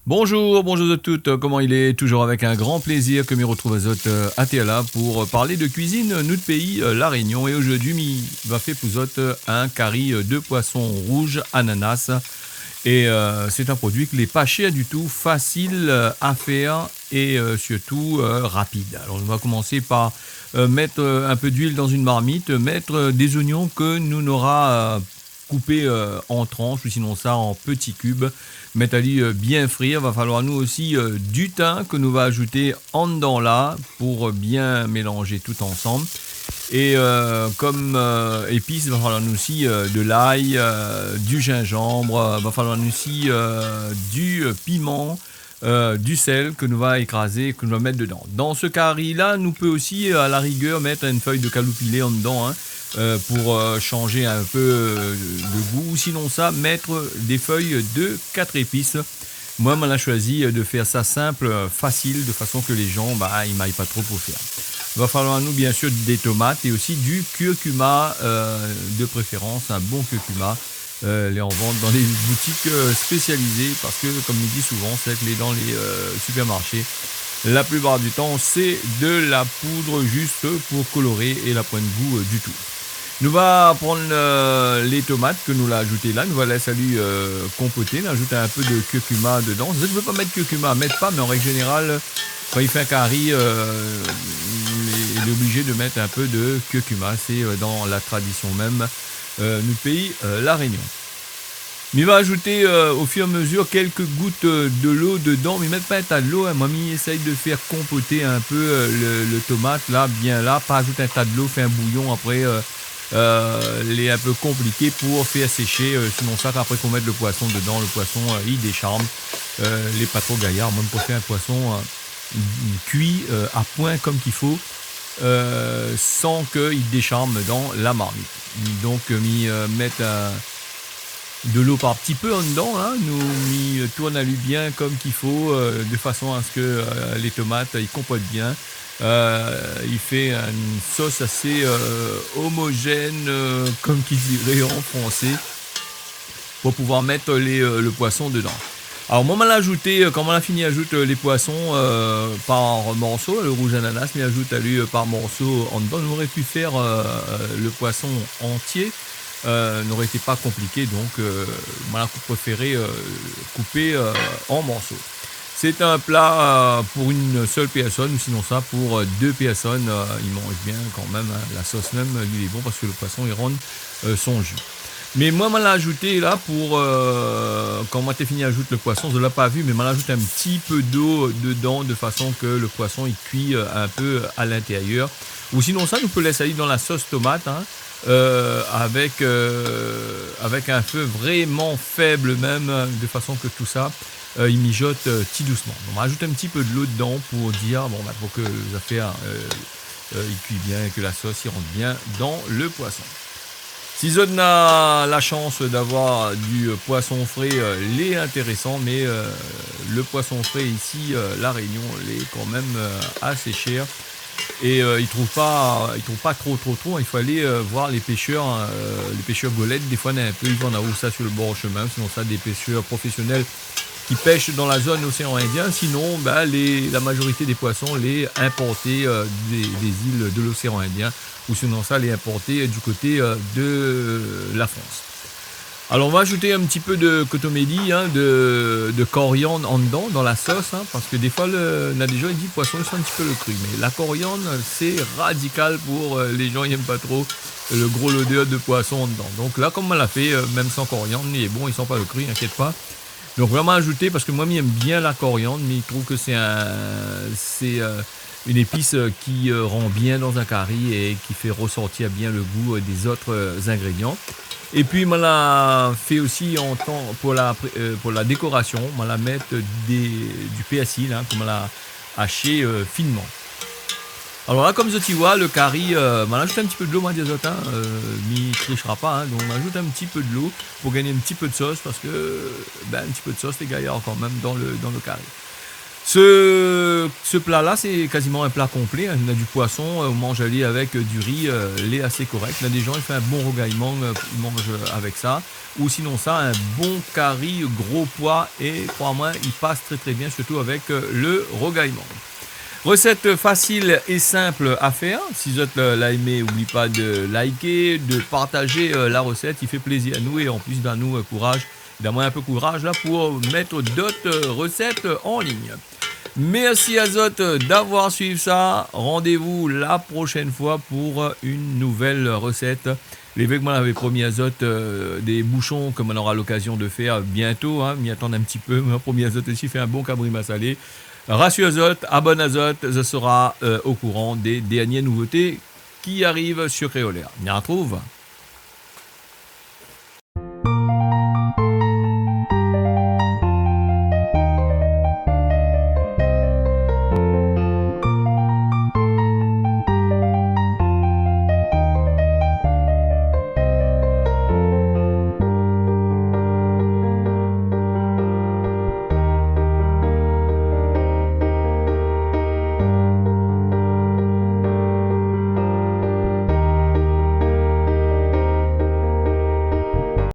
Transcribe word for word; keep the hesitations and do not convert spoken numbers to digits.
Bonjour, bonjour a tout, koman i lé ? Toujour avèk in gran plézir ke mi retrouv azot, euh, atèr la pou, euh, parl de kuizine nout péi, euh, La Rényon. É zordi mi va fé pou zot, euh, in kari, euh, de poison rouz ananas. É, euh, sé in produi ke lé pa shèr ditou, fasil, euh, a fèr é, euh, sirtou, euh, rapid. Alor, nou va komans par, euh, mèt, euh, in pé d'luil dan in marmit, mèt, euh, dé zoignon ke nou nora, euh, koupé, euh, an transh ou sinonsa an pti kib. Mèt ali, euh, bien frir. Va faloir anou osi, euh, du tin ke nou va azouté andan la pou, euh, bien mélanz tout ansanm. É, euh, kom, euh, épis, va faloir anou osi, euh, de lay, euh, du zinzanm, euh, va faloir anou osi, euh, du, euh, piman, euh, du sèl ke nou va ékrazé, ke nou va mèt dedan. Dan se kari la, nou pé osi, euh, a la rigèr, mèt in fèy de kaloupilé andan, in, euh, pou, euh, shanz in pé, euh, le gou. Ou sinonsa, mèt dé fèy de kat épis. Moin, moin la shoizi, euh, de fèr sa sinp, euh, fasil, de fason ke lé jan, ba, i may pa tro pou fèr. Va faloir anou, biensir, dé tomat é osi du kurkuma, euh, de préférans, in bon kurkuma. Euh, lé an vant dan lé boutik, euh, spésializé, parske, kom mi di souvan, sé ke lé dan lé, euh, supermarshé, la plipar du tan, sé de la poud zis pou koloré é la poin gou, euh, ditou. Nou va prann, euh, lé tomat ke nou la azouté la, nou va lès ali, euh, konpoté, nou azout in pé de kurkuma dedan. Si zot i vé pa mèt kurkuma, mèt pa, mé an règ zénéral, kan i fé in kari, euh, lé, lé oblizé de mèt in pé de kurkuma. Sé, euh, dan la tradision mèm, euh, nout péi, euh, La Rényon. Mi va azouté, euh, o fur é a mezir kèlk gout, euh, de lo dedan. Mi mèt pa in ta de lo, in. Moin, mi éséy de fèr konpoté in pé, euh, le, le tomat la, bien la, pa azout in ta de lo, fé in bouyon apré, euh, euh, lé in pé konpliké pou fèr séshé, euh, sinonsa, apré k'ou mèt le poison dedan, le poison, euh, i désharm. Euh, lé pa tro gayar. Moin, mi préfèr in poison, euh, kui, euh, a poin kom k'i fo, euh, san ke i désharm dan la marmit. Donk, euh, mi, euh, mèt, euh, de lo par pti pé andan, in. Nou, mi, euh, tourn ali bien kom k'i fo, euh, de fason a se ke, euh, lé tomat, i konpot bien. Euh, i fé in sos asé, euh, omozèn, euh, kom ki diré an fransé, pou pouvoir mèt lé, euh, le poison dedan. Alor, moin, moin la azouté, euh, kan moin la fini azout, euh, lé poison, euh, par morso, le rouz ananas, mi azout ali, euh, par morso andan. Nou noré pu fèr, euh, le poison antié, euh, noré été pa konpliké, donk, euh, moin la préféré, euh, koupé, euh, an morso. Sé in pla, euh, pou in sèl pèrsone, ou sinonsa pou, euh, dé pèrsone, euh, i manz bien kan mèm, in. La sos mèm, li lé bon parske le poison i rann, euh, son ji. Mé moin, moin la azouté la pou, euh, kan moin té fini azout le poison, zot la pa vi, mé moin la azout in pti pé dolo dedan, de fason ke le poison i kui, euh, in pé a l'intérièr. Ou sinonsa, nou pé lès ali dan la sos tomat, in, euh, avèk, euh, avèk in fé vréman fèb mèm, de fason ke tousa, euh, i mizot, euh, ti dousman. Donk, nou azout in pti pé dolo dedan pou dir, bon, ba, pou ke zafèr, euh, euh, i kui bien, ke la sos i rant bien dan le poison. Si zot na la shans d'avoir du, euh, poison fré, euh, lé intérésan, mé, euh, le poison fré isi, euh, La Rényon, lé kan mèm, euh, asé shèr. É, euh, i trouv pa, i trouv pa tro, tro, tro. I fo alé, euh, voir lé pèshèr, in, euh, lé pèshèr golèt, défoi, na in pé, i vann aou sa su le bor shemin, sinonsa dé pèshèr profésionèl ki pèsh dan la zone Océan Indien. Sinon, ba, lé, la mazorité dé poison lé inporté, euh, dé, dé zil de l'Océan Indien, ou sinonsa lé inporté, euh, du koté, euh, de la Frans. Alor, nou va azout in pti pé de kotomili, in, de, de koriann andan, dan la sos, in, parske défoi, le, na dé jan i di poison i san in pti pé le kri, mé la koriann, sé radikal pou, euh, lé jan i èm pa tro le gro lodèr de poison andan. Donk la, kom moin la fé, euh, mèm san koriann, lé bon, i san pa le kri, inkièt pa. Donk, vréman azouté, parske moin, mi èm bien la koriann, mi trouv ke sé in, sé, euh, in épis, euh, ki, euh, ran bien dan in kari é ki fé resortir bien le gou, euh, dé zot, euh, zingrédian. É pi, moin la fé osi an tan pou la pré-, euh, pou la dékorasion, moin la mèt dé, du pèrsi, in, ke moin la ashé, euh, finman. Alor la, kom zot i voi, le kari, euh, moin la azout in pti pé dolo, moin la di azot, in, euh, mi trishra pa, in, donk moin la azout in pti pé dolo pou gingn in pti pé de sos, parske, ben, in pti pé de sos, lé gayar kan mèm dan le, dan le kari. Ce, ce plat-là, c'est quasiment un plat complet, hein. On a du poisson, euh, on mange ali avec, euh, du riz, euh, lé assez correct. On a des gens, ils font un bon rougail mangue, euh, ils mangent, euh, avec ça. Ou sinon ça, un bon cari gros pois, et crois-moi, il passe très, très bien, surtout avec, euh, le rougail mangue. Recette facile et simple à faire. Si zot, euh, la aimé, oubli pas de liker, de partager, euh, la recette. Il fait plaisir à nous et en plus, donn anou, euh, courage Donn amoin in pé kouraj la pou mèt dot, euh, resèt an lign. Mèrsi azot, euh, d'avoir suiv sa. Rendez-vous la prochaine fois pour, euh, une nouvelle recette. Lé vré ke moin lavé promi azot, euh, dé boushon ke moin nora lokazion de fèr bientôt, hein. Mi atann in ti pé, moin promi azot osi fé in bon kabri masalé. Rasir azot, abonn azot, zot sera, euh, au courant des dernières nouveautés qui arrivent sur Créolair. Ni artrouv.